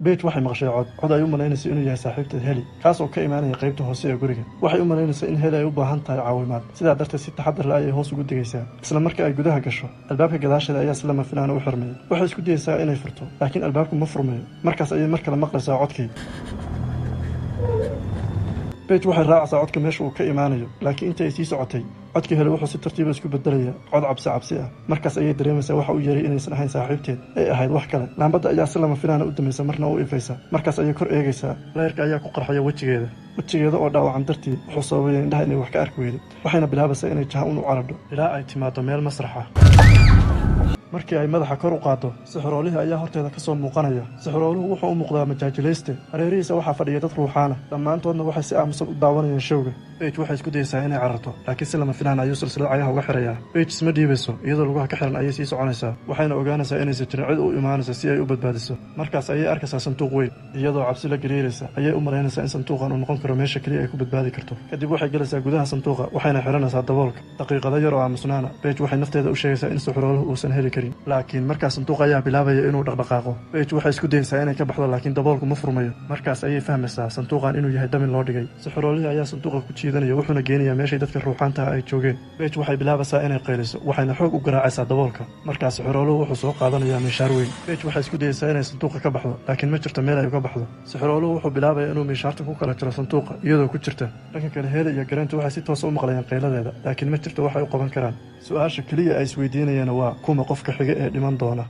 Paige waxay maqshay cod, cod ay u malaynaysa inuu yahay saaxiibteed Heli, kaas oo ka imaanaya qaybta hoose ee guriga. Waxay u malaynaysaa in Heli ay u baahan tahay caawimaad, sidaa darteed si taxadar leh ayay hoos ugu degaysaa. Isla marka ay gudaha gasho, albaabka gadaasheeda ayaa si lama filaana u xirmaya. Waxay isku dayaysaa inay furto, laakiin albaabku ma furmayo. Markaas ayay mar kale maqlaysaa codkii. Paige waxay raacaysaa codka meesha uu ka imaanayo, laakiin intii ay sii socotay, codkii Heli wuxuu si tartiiba isku bedelayaa cod cabsi cabsi ah. Markaas ayay dareemaysaa waxa u yeeray inaysan ahayn saaxiibteed, ay ahayd wax kale. Laambadda ayaa si lama filaana u damaysa, marna u ifaysa. Markaas ayay kor eegaysaa. Layrka ayaa ku qarxaya wejigeeda. Wejigeeda oo dhaawacan dartii wuxuu sababaya indhaha inay wax ka arki weydo, waxayna bilaabaysaa inay jaha un u cararto ilaa ay timaado meel masrax ah. Markii ay madaxa kor u qaaddo, sixiroolihii ayaa horteeda ka soo muuqanaya. Sixirooluhu wuxuu u muuqdaa majaajilayste. Hareerihiisa waxaa fadhiya dad ruuxaana, dhammaantoodna waxay si aamusan u daawanayaan showga. Paige waxay isku dayaysaa inay cararto, laakiin si lama filaan ayuu silsilad cagaha uga xirayaa. Paige isma dhiibayso. Iyadoo lugaha ka xiran ayay sii soconaysaa, waxayna ogaanaysaa inaysan jirin cid u imaanaysa si ay u badbaadiso. Markaas ayay arkaysaa sanduuq weyn. Iyadoo cabsi la gariiraysa ayay u malaynaysaa in sanduuqan uu noqon karo meesha keliya ay ku badbaadi karto. Kadib waxay gelaysaa gudaha sanduuqa, waxayna xiranaysaa daboolka. Daqiiqado yar oo aamusnaana, Paige waxay nafteeda u sheegaysaa in sixirooluhu uusan heli karin, laakiin markaas sanduuqa ayaa bilaabaya inuu dhaqdhaqaaqo. Paige waxay isku dayaysaa inay ka baxdo, laakiin daboolku ma furmayo. Markaas ayay fahmaysaa sanduuqan inuu yahay damin loo dhigay. Sixiroolihii ayaa sanduuqa ku jiidanaya, wuxuuna geenayaa meeshay dadka ruuxaantaha ay joogeen. Paige waxay bilaabaysaa inay qayliso, waxayna xoog u garaacaysaa daboolka. Markaas sixirooluhu wuxuu soo qaadanayaa miishaar weyn. Paige waxay isku dayaysaa inay sanduuqa ka baxdo, laakiin ma jirto meel ay uga baxdo. Sixirooluhu wuxuu bilaabaya inuu miishaarta ku kala jiro sanduuqa iyadoo ku jirta. Dhanka kale, Heli iyo Grant waxay si toosa u maqlayaan qayladeeda, laakiin ma jirto waxay u qaban karaan. Su-aasha keliya ay isweydiinayaan waa kuma qofka xiga ee dhiman doona.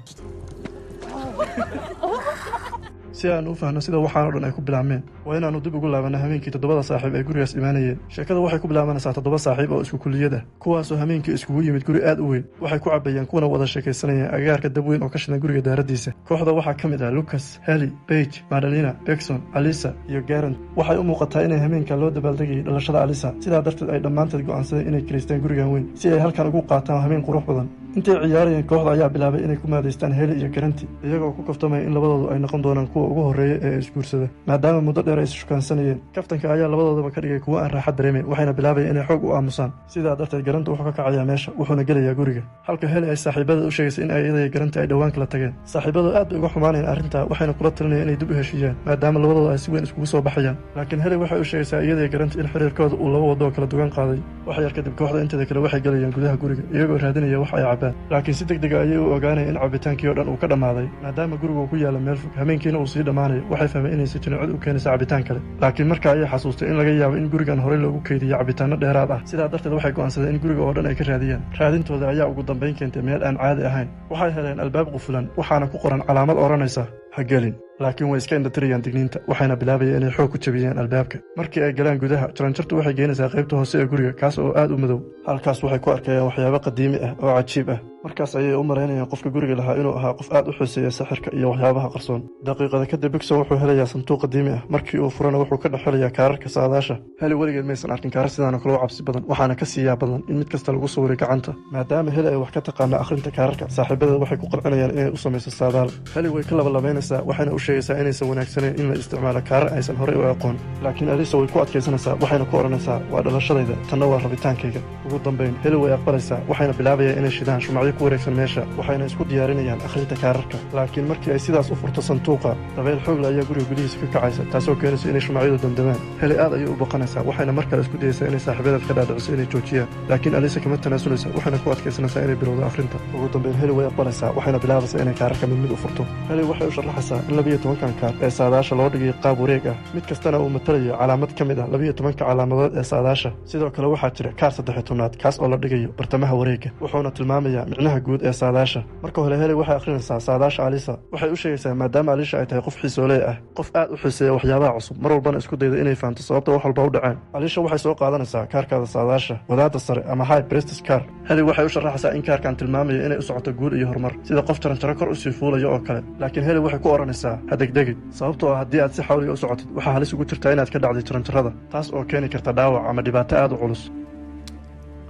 Si aan u fahno sida waxaan oo dhan ay ku bilaabmeen, waa inaannu dib ugu laabanno habeenkii toddobada saaxiib ay gurigaas imaanayeen. Sheekada waxay ku bilaabanaysaa toddoba saaxiib oo isku kulliyad ah, kuwaasoo habeenkii iskugu yimid guri aad u weyn. Waxay ku cabayeen kuna wada sheekaysanayeen agagaarka dab weyn oo ka shidan guriga daaraddiisa. Kooxda waxaa ka mid ah Lucas, Heli, Paige, Madalina, Bekson, Alisa iyo Garant. Waxay u muuqataa inay habeenka loo dabaaldegayay dhalashada Alisa, sidaa darteed ay dhammaanteed go'aansadeen inay kiraystaan gurigan weyn si ay halkan ugu qaataan habeen qurux badan. Intay ciyaarayeen, kooxda ayaa bilaabay inay ku maadaystaan Heli iyo Garanti, iyagoo ku kaftamaya in labadoodu ay noqon doonaan kuwa ugu horreeya ee isguursada, maadaama muddo dheer ay ishukaansanayeen. Kaftanka ayaa labadoodaba ka dhigay kuwo aan raaxa dareemayn, waxayna bilaabayeen inay xoog u aamusaan. Sidaa darteed Garanta wuxuu ka kacayaa meesha, wuxuuna gelayaa guriga, halka Heli ay saaxiibada u sheegaysa in ay iyadaya Garanta ay dhowaan kala tageen. Saaxiibadu aad bay uga xumaanayeen arrintaa, waxayna kula talinayeen inay dib u heshiiyaan, maadaama labadooda ay si weyn iskugu soo baxayaan. Laakiin Heli waxay u sheegaysaa iyadaya Garanta in xiriirkooda uu laba waddo oo kala duwan qaaday. Wax yar kadib, kooxda inteeda kale waxay gelayaan gudaha guriga iyagoo raadinaya wax ay cabaan, laakiin si deg dega ayay u ogaanaya in cabitaankii oo dhan uu ka dhammaaday. Maadaama gurigu ku yaalla meel fog, habeenkiina uu sii dhammaanayo, waxay fahmeen inaysan jirin cid u keenaysa cabitaan kale. Laakiin marka ayay xasuustay in laga yaabo in gurigan horey loogu keydiyey cabitaanno dheeraad ah. Sidaa darteed waxay go'aansadeen in guriga oo dhan ay ka raadiyaan. Raadintooda ayaa ugu dambayn keentay meel aan caadi ahayn. Waxay heleen albaab qufulan, waxaana ku qoran calaamad odhanaysa "Ha gelin", laakiin way iska indhatirayaan digniinta, waxayna bilaabayeen inay xoog ku jabiyaan albaabka. Markii ay galaan gudaha, jaranjartu waxay geenaysaa qaybta hoose ee guriga, kaas oo aad u madow. Halkaas waxay ku arkayaan waxyaabo qadiimi ah oo cajiib ah. Markaas ayay u malaynayaan qofka guriga lahaa inuu ahaa qof aad u xuseeya sixirka iyo waxyaabaha qarsoon. Daqiiqada kadib, Bigson wuxuu helayaa sanduuq qadiimi ah. Markii uu furana, wuxuu ka dhex helayaa kaararka saadaasha. Heli weligeed maysan arkin kaarar sidaan oo kale u cabsi badan, waxaana ka siiyaa badan in mid kasta lagu sawiray gacanta. Maadaama Heli ay wax ka taqaana akhrinta kaararka, saaxiibadeed waxay ku qancinayaan inay u samayso saadaal. Heli way ka labalabaynaysaa, waxayna u sheegaysaa inaysan wanaagsanayn in la isticmaalo kaarar aysan horey u aqoon. Laakiin Alisa way ku adkaysanaysaa, waxayna ku odhanaysaa, "Waa dhalashadayda, tanna waa rabitaankayga." Ugu dambayn Heli way aqbalaysaa, waxayna bilaabayaan inay shidaan shumacyo ku wareegsan meesha, waxayna isku diyaarinayaan akhrinta kaararka. Laakiin markii ay sidaas u furto sanduuqa, dabeyl xoogle ayaa guriga gudihiisa ka kacaysa, taasoo keenaysa inay shumacyadu damdamaan. Heli aad ayay u baqanaysaa, waxayna mar kale isku dayaysaa inay saaxiibadeed ka dhaadhiciso inay joojiyaan, laakiin Alisa kama tanaasulaysa, waxayna ku adkaysanaysaa inay bilowdo akhrinta. Ugu dambayn Heli way aqbalaysaa, waxayna bilaabaysaa inay kaararka mid mid u furto. Heli waxay u sharaxaysaa in 12-kan kaar ee saadaasha loo dhigay qaab wareeg ah, mid kastana uu matalayo calaamad ka mid ah 12-ka calaamadood ee saadaasha. Sidoo kale waxaa jira kaar 13aad, kaas oo la dhigayo bartamaha wareegga, wuxuuna tilmaamayaa micnaha guud ee saadaasha. Marka hore Heli waxay akhrinaysaa saadaasha Alisa. Waxay u sheegaysaa maadaama Alisa ay tahay qof xiisooley ah, qof aad u xiiseeya waxyaabaha cusub, mar walbana isku dayda inay fahamto sababta wax walba u dhaceen. Alisa waxay soo qaadanaysaa kaarkaada saadaasha, Wadaadda Sare ama High Priestess card. Heli waxay u sharaxaysaa in kaarkan tilmaamayo inay u socoto guul iyo horumar, sida qof jaranjaro kor usii fuulayo oo kale. Laakiin Heli waxay ku odhanaysaa, "Ha degdegid, sababtoo ah haddii aad si xawliga u socotid, waxaa halis ugu jirtaa inaad ka dhacday jaranjarada, taas oo keeni karta dhaawac ama dhibaato aad u culus."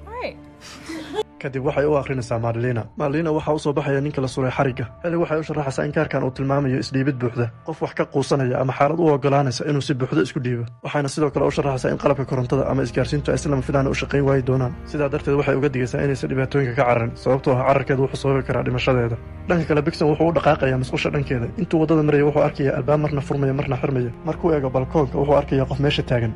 All right. Kadib waxay u akhrinaysaa Madalina. Madalina waxaa usoo baxaya ninka la suray xarigga. Heli waxay u sharaxaysaa in kaarkan uu tilmaamayo isdhiibid buuxda, qof wax ka quusanaya ama xaalad u ogolaanaysa inuu si buuxda isku dhiibo. Waxayna sidoo kale u sharaxaysaa in qalabka korontada ama isgaarsiintu ay si lama filaan u shaqayn waayi doonaan. Sidaa darteed waxay uga digaysaa inaysan dhibaatooyinka ka cararin, sababtoo ah cararkeedu wuxuu sababi karaa dhimashadeeda. Dhanka kale, Bigson wuxuu u dhaqaaqayaa musqusha dhankeeda. Intuu waddada maraya, wuxuu arkayaa albaab marna furmaya, marna xirmaya. Markuu eego balkoonka, wuxuu arkayaa qof meesha taagan.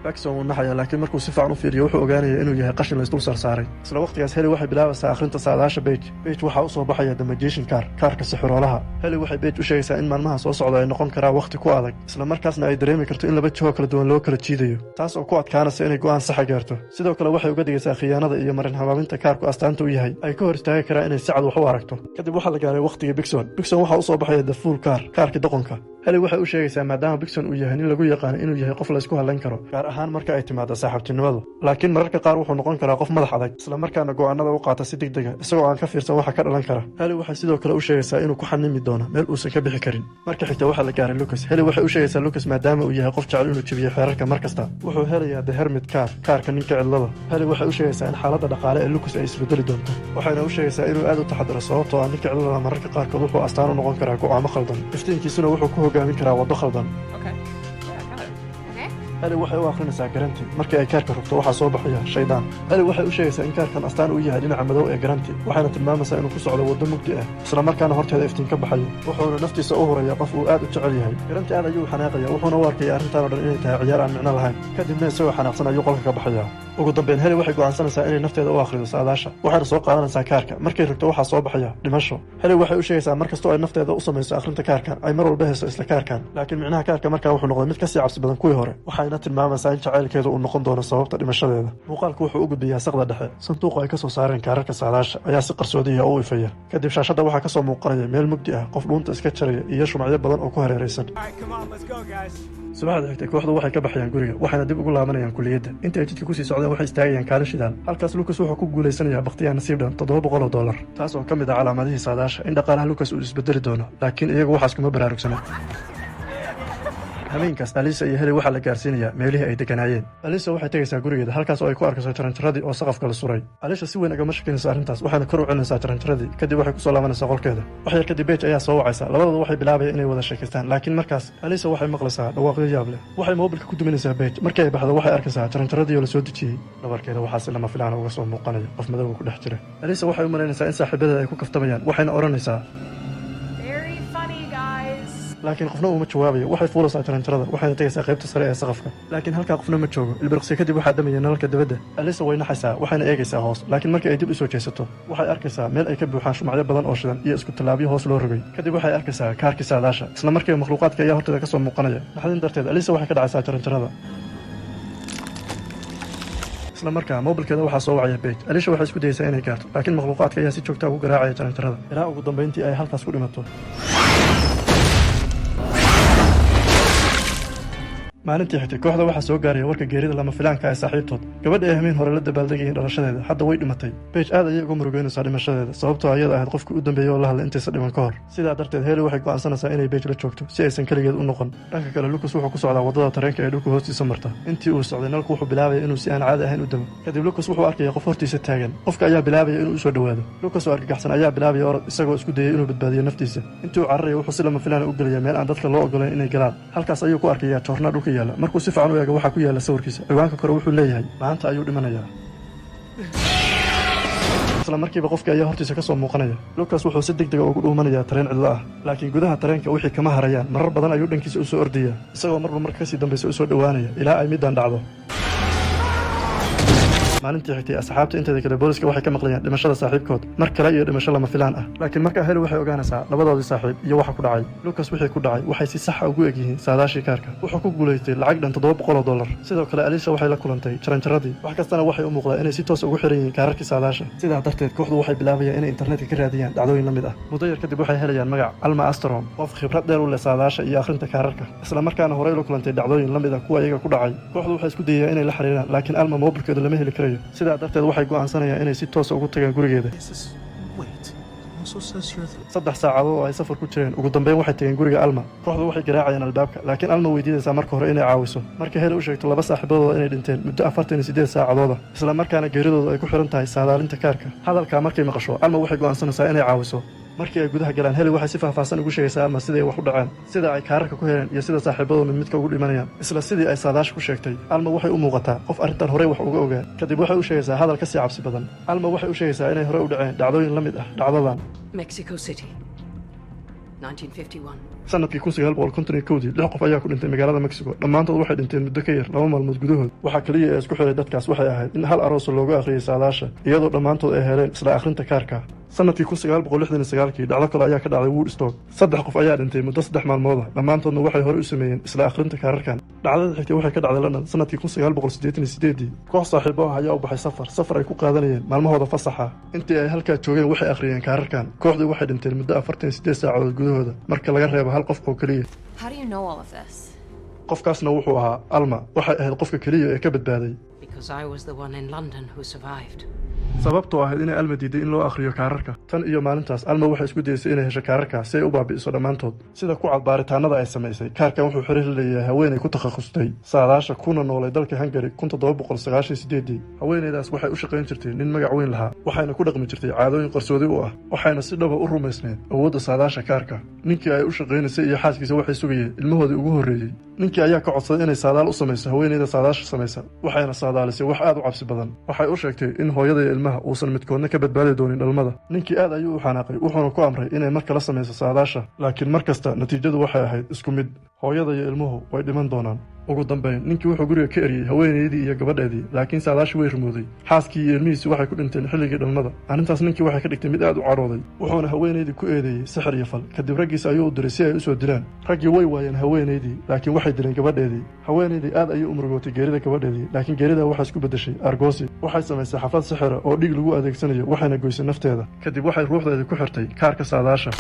Bakson wuu naxaya, laakiin markuu si fiican u fiiriyo, wuxuu ogaanaya inuu yahay qashin la isdul saarsaaray. Isla waqtigaas, Heli waxay bilaabaysaa akhrinta saadaasha Bage. Bage waxaa u soo baxaya The Magician card, kaarka sixiroolaha. Heli waxay Bage u sheegaysaa in maalmaha soo socda ay noqon karaa wakhti ku adag, isla markaasna ay dareemi karto in laba jihoo kala duwan loo kala jiidayo, taas oo ku adkaanaysa inay go'aan saxa gaarto. Sidoo kale waxay uga digaysaa khiyaanada iyo marin habaabinta kaarku astaanta u yahay ay ka hor istaagi karaa inay si cad wax u aragto. Kadib waxaa la gaaray wakhtigii Bigson. Bigson waxaa usoo baxaya The Fool card, kaarkii doqonka. Heli waxay u sheegaysaa maadaama Bigson uu yahay nin lagu yaqaano inuu yahay qof laysku hadlayn karo, gaar ahaan marka ay timaado saaxiibtinimadu, laakiin mararka qaar wuxuu noqon karaa qof madax adag, isla markaana go'aanada u qaata si degdega, isagoo aan ka fiirsan waxa ka dhalan kara. Heli waxay sidoo kale u sheegaysaa inuu ku xanimi doono meel uusan ka bixi karin. Marka xigta waxaa la gaaray Lucas. Heli waxay u sheegaysaa Lucas maadaama uu yahay qof jecel inuu jebiyo xeerarka mar kasta, wuxuu helayaa The Hermit card, kaarka ninka cidlada. Heli waxay u sheegaysaa in xaaladda dhaqaale ee Lucas ay isbedeli doonto, waxayna u sheegaysaa inuu aad u taxadiro, sababtoo ah ninka cidlada mararka qaarkood wuxuu astaan u noqon karaa go'aamo khaldan, iftiinkiisuna wuxuu ku hogaamin karaa waddo khaldan. Okay. Yeah, I got it. Okay. Heli waxay u akhrinaysaa Garanti. Markii ay kaarka rogto, waxaa soo baxaya shaydaan. Heli waxay u sheegaysaa in kaarkan astaan uu yahay dhinaca madow ee Garanti, waxayna tilmaamaysaa inuu ku socdo waddo mugdi ah, isla markaana horteeda iftiin ka baxayo, wuxuuna naftiisa u huraya qof uu aad u jecel yahay. Garanti aad ayuu xanaaqaya, wuxuuna u arkaya arrintan oo dhan inay tahay ciyaar aan micno lahayn. Kadibna isagoo xanaaqsan ayuu qolka ka baxaya. Ugu dambeyn, Heli waxay go'aansanaysaa inay nafteeda u akhrido saadaasha, waxayna soo qaadanaysaa kaarka. Markay rogto, waxaa soo baxaya dhimasho. Heli waxay u sheegaysaa mar kastoo ay nafteeda u samayso akhrinta kaarkan, ay mar walba hayso isla kaarkan, laakiin micnaha kaarka markaa wuxuu noqday mid kasii cabsi badan kuwii hore, waxayna tilmaamaysaa in jacaylkeedu uu noqon doono sababta dhimashadeeda. Muuqaalku wuxuu u gudbiyaa saqda dhexe. Sanduuqa ay ka soo saareen kaararka saadaasha ayaa si qarsoodiya u ifaya. Kadib shaashadda waxaa ka soo muuqanaya meel mugdi ah, qof dhuunta iska jaraya iyo shumacyo badan oo ku hareeraysan. All right, come on, let's go, guys. Subaxda xigtay, kooxdu waxay ka baxayaan guriga, waxayna dib ugu laabanayaan kuliyadda. Inta ay jidka kusii socdeen, waxay istaagayaan kaalin shidaal. Halkaas Lucas wuxuu ku guulaysanayaa bakhtiyaa nasiib dhan $700, taas oo ka mid ah calaamadihii saadaasha in dhaqaalaha Lucas uu isbedeli doono, laakiin iyagu waxaas kuma baraarugsana. Habeenkaas, Alisa iyo Heli waxaa la gaarsiinayaa meelihii ay degganaayeen. Alisa waxay tegaysaa gurigeeda, halkaas oo ay ku arkayso jaranjaradii oo saqafka la suray. Alisa si weyn agama shakinaysa arrintaas, waxayna kor u celinaysaa jaranjaradii. Kadib waxay kusoo laabanaysaa qolkeeda. Wax yar kadib, Bej ayaa soo wacaysa. Labadooda waxay bilaabayaan inay wada sheekaystaan, laakiin markaas Alisa waxay maqlaysaa dhawaaqyo yaab leh. Waxay moobilka ku duminaysaa Bej. Markii ay baxdo, waxay arkaysaa jaranjaradii oo la soo dejiyey. Dhabarkeeda waxaa si lama filaana uga soo muuqanaya qof madowga ku dhex jira. Alisa waxay u malaynaysaa in saaxiibadeeda ay ku kaftamayaan, waxayna odhanaysaa, Very funny, guys. Laakiin qofna uma jawaabayo. Waxay fuulaysaa jaranjarada, waxayna tegaysaa qaybta sare ee saqafka, laakiin halkaa qofna ma joogo. Ilbiriqsi kadib waxaa damaya nalalka dibadda. Alisa way naxaysaa, waxayna eegaysaa hoos, laakiin markii ay dib u soo jeesato, waxay arkaysaa meel ay ka buuxaan shumacyo badan oo shidan iyo isku tallaabyo hoos loo rogay. Kadib waxay arkaysaa kaarkii saadaasha. Isla markiiba makhluuqaadka ayaa horteeda ka soo muuqanaya. Naxdin darteed, Alisa waxay ka dhacaysaa jaranjarada. Isla markaa moobilkeeda waxaa soo wacaya Bej. Alisha waxay isku dayeysaa inay gaarto, laakiin makhluuqaadka ayaa si joogta ugu garaacaya jaranjarada, ilaa ugu dambayntii ay halkaas ku dhimato. Maalintii xigtay, kooxda waxaa soo gaaraya warka geerida lama filaanka ee saaxiibtood. Gabadha ay hameen hore la dabaaldegayeen dhalashadeeda hadda way dhimatay. Bej aad ayay uga murugeynaysaa dhimashadeeda, sababtoo ayada ahayd qofkii u dambeeyey oo la hadlay intaysa dhiman ka hor. Sidaa darteed, Heli waxay go'aansanaysaa inay Bej la joogto si aysan keligeed u noqon. Dhanka kale, Lucas wuxuu ku socdaa waddada tareenka ee dhulka hoostiisa marta. Intii uu socday, nalku wuxuu bilaabaya inuu si aan caadi ahayn u damo. Kadib Lucas wuxuu arkaya qof hortiisa taagan. Qofka ayaa bilaabaya inuu usoo dhowaado. Lucas oo argagaxsan ayaa bilaabaya orod, isagoo isku dayay inuu badbaadiyo naftiisa. Intii uu cararaya, wuxuu si lama filaana u gelaya meel aan dadka loo ogolayn inay galaan. Halkaas ayuu ku arkayaa joornaa dhulka yaalla. Markuu si fiican u eego, waxaa ku yaalla sawirkiisa. Ciwaanka kore wuxuu leeyahay, "Maanta ayuu dhimanayaa." Isla markiiba qofkii ayaa hortiisa ka soo muuqanaya. Lucas wuxuu si deg dega ugu dhuumanayaa tareen cidlo ah, laakiin gudaha tareenka wixii kama harayaan. Marar badan ayuu dhankiisa usoo ordayaa, isagoo marba marka kasii dambaysa usoo dhowaanaya, ilaa ay middan dhacdo. Maalintii xigtay, asxaabta inteeda kale booliska waxay ka maqlayaan dhimashada saaxiibkood mar kale iyo dhimasho lama filaan ah. Laakiin markaa Heli waxay ogaanaysaa labadoodii saaxiib iyo waxa ku dhacay. Lucas wixii ku dhacay waxay si saxa ugu eg yihiin saadaashii kaarka. Wuxuu ku guulaystay lacag dhan $700. Sidoo kale, Alisa waxay la kulantay jaranjaradii. Wax kastana waxay u muuqdaa inay si toos ugu xiran yihiin kaararkii saadaasha. Sidaa darteed, kooxdu waxay bilaabayaan inay internetka ka raadiyaan dhacdooyin la mid ah. Muddo yar kadib, waxay helayaan magac Alma Astrom, qof khibrad dheer u leh saadaasha iyo akhrinta kaararka, isla markaana horey la kulantay dhacdooyin la mid ah kuwa iyaga ku dhacay. Kooxdu waxay isku dayayaan inay la xiriiraan, laakiin Alma moobilkeedu lama heli karayo. Sidaa darteed, waxay go'aansanayaan inay si toosa ugu tagaan gurigeeda. This is. Wait. Most Also says you're the 3 saacadood oo ay safar ku jireen, ugu dambeyn waxay tageen guriga Alma. Kooxdu waxay garaacayeen albaabka, laakiin Alma weydiinaysaa marka hore inay caawiso. Marka Heli u sheegto laba saaxiibadooda inay dhinteen muddo 48 saacadooda, isla markaana geeridooda ay ku xiran tahay saadaalinta kaarka. Hadalkaa markay maqasho, Alma waxay go'aansanaysaa inay caawiso. Markii ay gudaha galaan, Heli waxay si faahfaahsan ugu sheegaysaa Alma siday wax u dhaceen, sida ay kaararka ku heleen iyo sida saaxiibadooda mid midka ugu dhimanayaan, isla sidii ay saadaasha ku sheegtay. Alma waxay u muuqataa qof arrintan horey wax uga ogaa. Kadib waxay u sheegaysaa hadal ka sii cabsi badan. Alma waxay u sheegaysaa inay horey u dhaceen dhacdooyin la mid ah dhacdadan. Mexico City, 1951. Sanadkii 1951-dii, lix qof ayaa ku dhintay magaalada Mexico. Dhammaantood waxay dhinteen muddo ka yar 2 maalmood gudahood. Waxaa keliya ee isku xiray dadkaas waxay ahayd in hal aroosa loogu akhriyey saadaasha, iyadoo dhammaantood ay heleen isla akhrinta kaarka. Sanadkii 1969-kii, dhacdo kale ayaa ka dhacday Woodstock. Saddex qof ayaa dhintay muddo 3 maalmooda, dhammaantoodna waxay horey u sameeyeen isla akhrinta kaararkan. Dhacdada xigtay waxay ka dhacday London sanadkii 1988-dii. Koox saaxiibo ah ayaa u baxay safar, safar ay ku qaadanayeen maalmahooda fasaxa. Intii ay halkaa joogeen waxay akhriyeen kaararkan. Kooxdii waxay dhinteen muddo 48 saacadood gudahooda, marka laga reebo hal qof oo keliya. How do you know all of this? Qofkaasna wuxuu ahaa Alma. Waxay ahayd qofka keliya ee ka badbaaday. Because I was the one in London who survived. Sababtoo ahayd inay Alma diiday in loo akhriyo kaararka. Tan iyo maalintaas, Alma waxay isku dayeysay inay hesho kaararka si ay u baabi'iso dhammaantood. Sida ku cad baaritaanada ay samaysay, kaarkan wuxuu xiriir la leeyahay haweenay ku takhasustay saadaasha, kuna noolay dalka Hungary 1798-dii. Haweenaydaas waxay u shaqayn jirtay nin magac weyn lahaa, waxayna ku dhaqmi jirtay caadooyin qarsoodi u ah, waxayna si dhaba u rumaysneed awoodda saadaasha kaarka. Ninkii ay u shaqaynaysay iyo xaaskiisa waxay sugayeen ilmahoodii ugu horreeyey. Ninkii ayaa ka codsaday inay saadaal u samayso haweenayda saadaasha samaysa, waxayna saadaalisay wax aad u cabsi badan. Waxay u sheegtay in hooyada iyo ilmaha uusan midkoodna ka badbaadi doonin dhalmada. Ninkii aad ayuu u xanaaqay, wuxuuna ku amray inay mar kala samayso saadaasha, laakiin mar kasta natiijadu waxay ahayd isku mid: hooyada iyo ilmuhu way dhiman doonaan. Ugu dambayn, ninkii wuxuu guriga ka eriyey haweenaydii iyo gabadheedii, laakiin saadaashii way rumooday. Xaaskii iyo ilmihiisi waxay ku dhinteen xilligii dhalmada. Arrintaas ninkii waxay ka dhigtay mid aad u carooday, wuxuuna haweenaydii ku eedeeyey sixir iyo fal. Kadib raggiisa ayuu u diray si ay u soo dilaan. Raggii way waayeen haweenaydii, laakiin waxay dileen gabadheedii. Haweenaydii aad ayay u murugootay geerida gabadheedii, laakiin geerida waxaa isku beddeshay argoosi. Waxay samaysay xaflad sixira oo dhiig lagu adeegsanayo, waxayna goysay nafteeda. Kadib waxay ruuxdeedii ku xirtay kaarka saadaasha.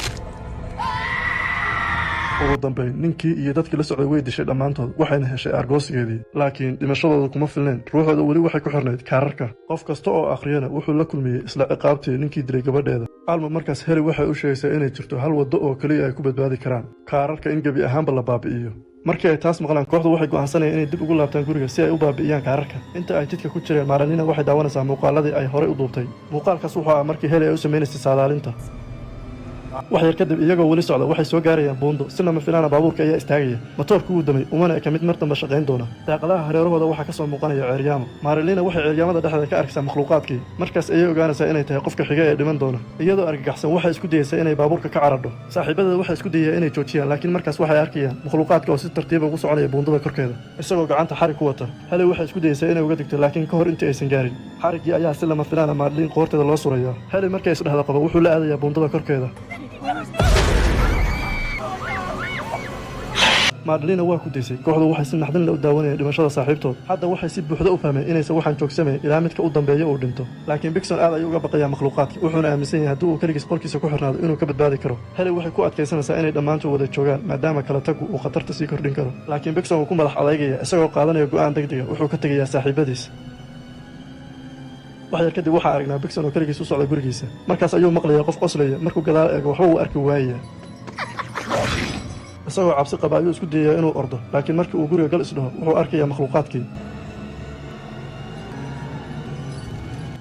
Ugu dambayn, ninkii iyo dadkii la socday way dishay dhammaantood, waxayna heshay aargoosigeedii, laakiin dhimashadooda kuma filnayn. Ruuxooda weli waxay ku xirnayd kaararka. Qof kasta oo akhriyana wuxuu la kulmiyey isla ciqaabtii ninkii dilay gabadheeda. Alma markaas Heli waxay u sheegaysaa inay jirto hal waddo oo keliya ay ku badbaadi karaan: kaararka in gebi ahaanba la baabi'iyo. Markii ay taas maqlaan, kooxdu waxay go'aansanayaan inay dib ugu laabtaan guriga si ay u baabi'iyaan kaararka. Inta ay jidka ku jireen, Maalinina waxay daawanaysaa muuqaaladii ay horey u duubtay. Muuqaalkaas wuxuu ahaa markii Heli ay u samaynaysay saadaalinta. Wax yar kadib, iyagoo weli socda, waxay soo gaarayaan buundo. Si lama filaana, baabuurka ayaa istaagaya. Matoorku wuu damay, umana eka mid mar dambe shaqayn doona. Daaqadaha hareerahooda waxaa ka soo muuqanaya ceeryaamo. Maarilina waxay ceeryaamada dhexdeeda ka arkaysaa makhluuqaadkii. Markaas ayay ogaanaysaa inay tahay qofka xiga ee dhiman doona. Iyadoo argagaxsan, waxay isku dayaysaa inay baabuurka ka caradho. Saaxiibadeeda waxay isku dayayaan inay joojiyaan, laakiin markaas waxay arkayaan makhluuqaadka oo si tartiiba ugu soconaya buundada korkeeda, isagoo gacanta xarig ku wata. Heli waxay isku dayaysaa inay uga digto, laakiin ka hor intii aysan gaarin, xariggii ayaa si lama filaana Maadliin qoorteeda loo surayaa. Heli markay isdhexda qabo, wuxuu la aadayaa buundada korkeeda. Maadliina waa ku daysay. Kooxdu waxay si naxdin leh u daawanayeen dhimashada saaxiibtood. Hadda waxay si buuxda u fahmeen inaysan waxaan joogsamayn ilaa midka u dambeeya uu dhinto. Laakiin Bigson aad ayuu uga baqayaa makhluuqaadka, wuxuuna aaminsan yahay haddii uu keligiis qolkiisa ku xirnaado inuu ka badbaadi karo. Heli waxay ku adkaysanaysaa inay dhammaantood wada joogaan, maadaama kala tagu uu khatarta sii kordhin karo, laakiin Bigson wuu ku madax adeygaya. Isagoo qaadanaya go'aan degdega, wuxuu ka tegayaa saaxiibadiis. Wax yar kadib, waxaa aragnaa Bigson oo keligiis u socda gurigiisa. Markaas ayuu maqlayaa qof qoslaya. Markuu gadaal eego, waxba wuu arki waayaya. Isagoo cabsi qaba ayuu isku dayayaa inuu ordo, laakiin markii uu guriga gal isdhaho, wuxuu arkayaa makhluuqaadkii.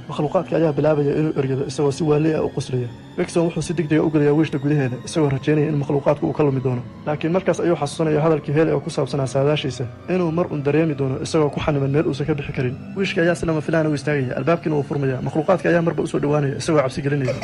Makhluuqaadka ayaa bilaabaya inuu eryado, isagoo si waali ah u qoslaya. Bigson wuxuu si degdega u gelayaa wiishta gudaheeda, isagoo rajaynaya in makhluuqaadku uu ka lumi doono, laakiin markaas ayuu xasuusanaya hadalkii Heli oo ku saabsanaa saadaashiisa inuu mar un dareemi doono isagoo ku xaniban meel uusan ka bixi karin. Wiishka ayaa si lama filaana u istaagaya, albaabkiina wuu furmaya. Makhluuqaadka ayaa marba usoo dhowaanaya, isagoo cabsi gelinaya.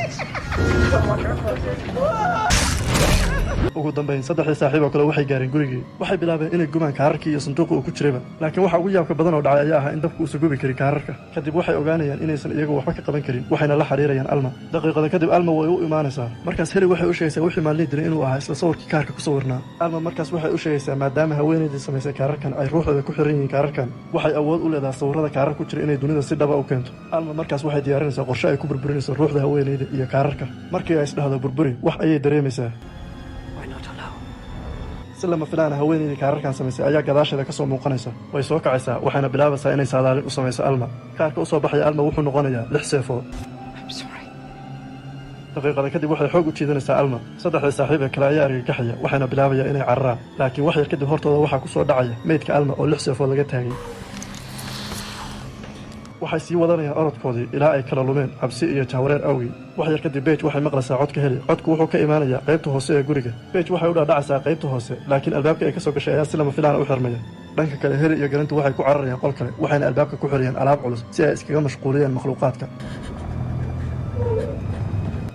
Ugu dambayn, saddexdii saaxiib oo kale waxay gaareen gurigii. Waxay bilaabeen inay gubaan kaararkii iyo sanduuqii uu ku jirayba, laakiin waxa ugu yaabka badan oo dhacay ayaa ahaa in dabku uusan gubi karin kaararka. Kadib waxay ogaanayaan inaysan iyagu waxba ka qaban karin, waxayna la xiriirayaan Alma. Daqiiqada kadib, Alma way u imaanaysaa. Markaas Heli waxay u sheegaysaa wixii maalin dilay inuu ahaa isla sawirkii kaarka ku sawirnaa. Alma markaas waxay u sheegaysaa maadaama haweenaydii samaysay kaararkan ay ruuxdooda ku xiran yihiin kaararkan, waxay awood u leedahay sawirrada kaarar ku jira inay dunida si dhaba u keento. Alma markaas waxay diyaarinaysaa qorshe ay ku burburinayso ruuxda haweenayda iyo kaararka. Markii ay isdhahdo burburi, wax ayay dareemaysaa. We're not alone. Si lama filaana, haweenaydii kaararkan samaysay ayaa gadaasheeda ka soo muuqanaysa. Way soo kacaysaa, waxayna bilaabaysaa inay saadaalin u samayso Alma. Kaarka u soo baxaya Alma wuxuu noqonayaa lix seefood. I'm sorry. Daqiiqada kadib waxay xoog u jiidanaysaa Alma. Saddexda saaxiib ee kale ayaa argagaxaya, waxayna bilaabaya inay cararaan, laakiin wax yar kadib hortooda waxaa ku soo dhacaya meydka Alma oo lix seefood laga taagay. Waxay sii wadanayaan orodkoodii ilaa ay kala lumeen cabsi iyo jahwareer awgii. Wax yar kadib Paige waxay maqlaysaa codka Heli. Codku wuxuu ka imaanayaa qaybta hoose ee guriga. Paige waxay u dhaadhacaysaa qaybta hoose, laakiin albaabka ay ka soo gashay ayaa si lama filaan u xirmaya. Dhanka kale, Heli iyo Garanti waxay ku cararayaan qol kale, waxayna albaabka ku xirayaan alaab culus si ay iskaga mashquuliyaan makhluuqaadka.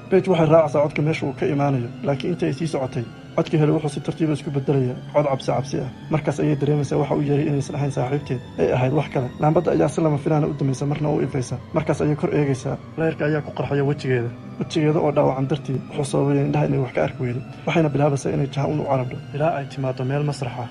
Paige waxay raacaysaa codka meesha uu ka imaanayo, laakiin intii ay sii socotay, codka Heli wuxuu si tartiiba isku bedelaya cod cabsi cabsi ah. Markaas ayay dareemaysaa waxa u yeeray inaysan ahayn saaxiibteed, ay ahayd wax kale. Laambadda ayaa si lama filaana u damaysa, marna u ifaysa. Markaas ayay kor eegaysaa. Leyrka ayaa ku qarxaya wejigeeda. Wejigeeda oo dhaawacan dartii wuxuu sababaya indhaha inay wax ka arki weydo, waxayna bilaabaysaa inay jaha un u carabdho ilaa ay timaado meel masrax ah.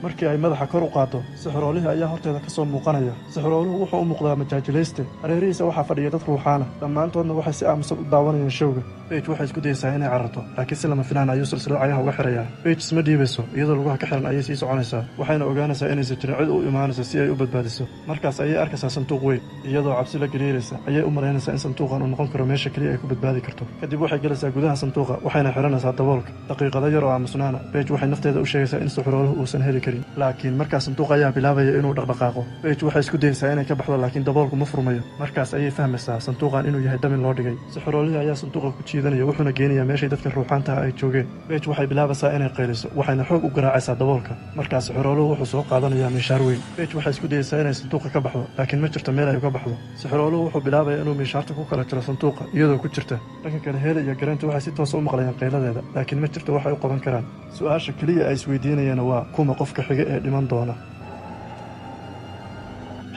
Markii ay madaxa kor u qaaddo, sixroolihii ayaa horteeda ka soo muuqanaya. Sixrooluhu wuxuu u muuqdaa majaajilayste. Hareerihiisa waxaa fadhiya dad ruuxaana, dhammaantoodna waxay si aamusan u daawanayaan showga. Paige waxay isku dayeysaa inay cararto, laakiin si lama filaan ayuu silsilad cagaha uga xirayaa. Paige isma dhiibayso. Iyadoo lugaha ka xiran ayay sii soconaysaa, waxayna ogaanaysaa inaysan jirin cid u imaanaysa si ay u badbaadiso. Markaas ayay arkaysaa sanduuq weyn. Iyadoo cabsi la gariiraysa ayay u malaynaysaa in sanduuqan uu noqon karo meesha keliya ay ku badbaadi karto. Kadib waxay gelaysaa gudaha sanduuqa, waxayna xiranaysaa daboolka. Daqiiqado yar oo aamusnaana, Paige waxay nafteeda u sheegaysaa in sixrooluhu uusan heli karin, laakiin markaas sanduuq ayaa bilaabaya inuu dhaqdhaqaaqo. Paige waxay isku dayeysaa inay ka baxdo, laakiin daboolku ma furmayo. Markaas ayay fahmaysaa sanduuqan inuu yahay damin loo dhigay. Sixroolihii ayaa sanduuqa ku jiidanaya, wuxuuna geenayaa meeshay dadka ruuxaantaha ay joogeen. Paige waxay bilaabaysaa inay qayliso, waxayna xoog u garaacaysaa daboolka. Markaas sixrooluhu wuxuu soo qaadanayaa miishaar weyn. Paige waxay isku dayeysaa inay sanduuqa ka baxdo, laakiin ma jirto meel ay uga baxdo. Sixrooluhu wuxuu bilaabaya inuu miishaarta ku kala jiro sanduuqa iyadoo ku jirta. Dhanka kale, Heli iyo Garanta waxay si toosa u maqlayaan qayladeeda, laakiin ma jirto waxay u qaban karaan. Su-aasha keliya ay isweydiinayaan waa kuma qofka xiga ee dhiman doona.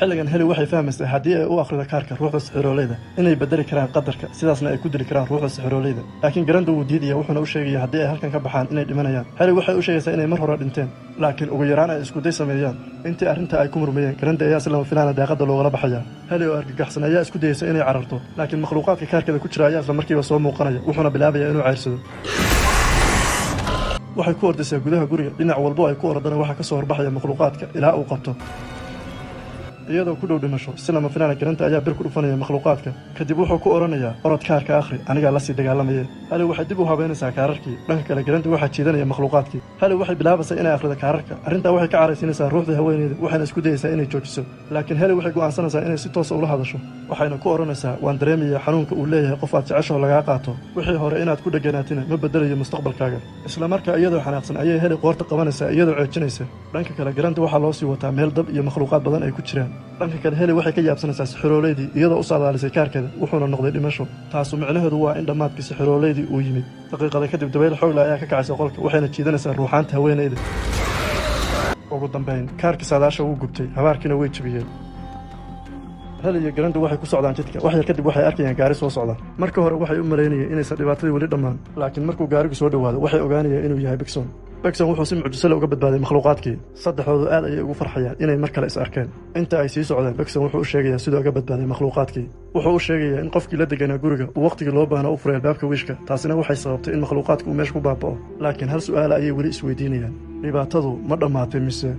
Xilligan Heli waxay fahmaysaa haddii ay u akhrido kaarka ruuxda sixirooleyda inay bedeli karaan qadarka, sidaasna ay ku dili karaan ruuxda sixirooleyda. Laakiin Garanda wuu diidaya, wuxuuna u sheegaya haddii ay halkan ka baxaan inay dhimanayaan. Heli waxay u sheegaysaa inay mar hore dhinteen, laakiin ugu yaraan ay iskuday sameeyaan. Intii arrinta ay ku murmayeen, Garanda ayaa si lama filaana daaqadda loogala baxaya. Heli oo argagaxsan ayaa isku dayeysa inay cararto, laakiin makhluuqaadka kaarkeeda ku jira ayaa isla markiiba soo muuqanaya, wuxuuna bilaabaya inuu ceyrsado. Waxay ku ordaysaa gudaha guriga. Dhinac walbo ay ku ordana waxaa ka soo horbaxaya makhluuqaadka ilaa uu qabto. Iyadoo ku dhow dhimasho, si lama filaana Garanta ayaa bir ku dhufanaya makhluuqaadka. Kadib wuxuu ku odhanayaa, "Orod, kaarka akhri, anigaa la sii dagaalamaya." Hali waxay dib u habeynaysaa kaararkii. Dhanka kale, Garanta waxaa jiidanaya makhluuqaadkii. Hali waxay bilaabaysaa inay akhrido kaararka. Arrintaa waxay ka caraysiinaysaa ruuxdii haweeneyda, waxayna isku dayaysaa inay joojiso, laakiin Heli waxay go'aansanaysaa inay si toosa ula hadasho. Waxayna ku odhanaysaa, "Waan dareemayaa xanuunka uu leeyahay qof aad jeceshaho lagaa qaato. Wixii hore inaad ku dhegganaatina ma bedelayo mustaqbalkaaga." Isla markaa iyadoo xanaaqsan ayay Heli qoorta qabanaysaa iyadoo ceejinaysa. Dhanka kale, Garanta waxaa loo sii wataa meel dab iyo makhluuqaad badan ay ku jiraan. Dhanka kale, Heli waxay ka yaabsanaysaa sixirooleydii iyadoo u saadaalisay kaarkeeda, wuxuuna noqday dhimasho. Taasu micnaheedu waa in dhammaadkii sixirooleydii uu yimid. Daqiiqada kadib dabayl xoogla ayaa ka kacaysa qolka, waxayna jiidanaysaa ruuxaanta haweeneyda. Ugu dambayn kaarkii saadaasha wuu gubtay, habaarkiina way jebiyeen. Hel iyo Garandu waxay ku socdaan jidka. Wax yar kadib waxay arkayaan gaari soo socda. Marka hore waxay u malaynayeen inaysan dhibaatadii weli dhammaan, laakiin markuu gaarigu soo dhowaado waxay ogaanayeen inuu yahay Bigson. Bigson wuxuu si mucjisole uga badbaaday makhluuqaadkii. Saddexdoodu aad ayay ugu farxayaan inay mar kale is arkeen. Inta ay sii socdeen, Bigson wuxuu u sheegayaa siduu uga badbaaday makhluuqaadkii. Wuxuu u sheegayaa in qofkii la deganaa guriga uu wakhtigii loo baahnaa u furay albaabka wiishka, taasina waxay sababtay in makhluuqaadka uu meesha ku baaba'o. Laakiin hal su'aala ayay weli isweydiinayaan: dhibaatadu ma dhammaatay mise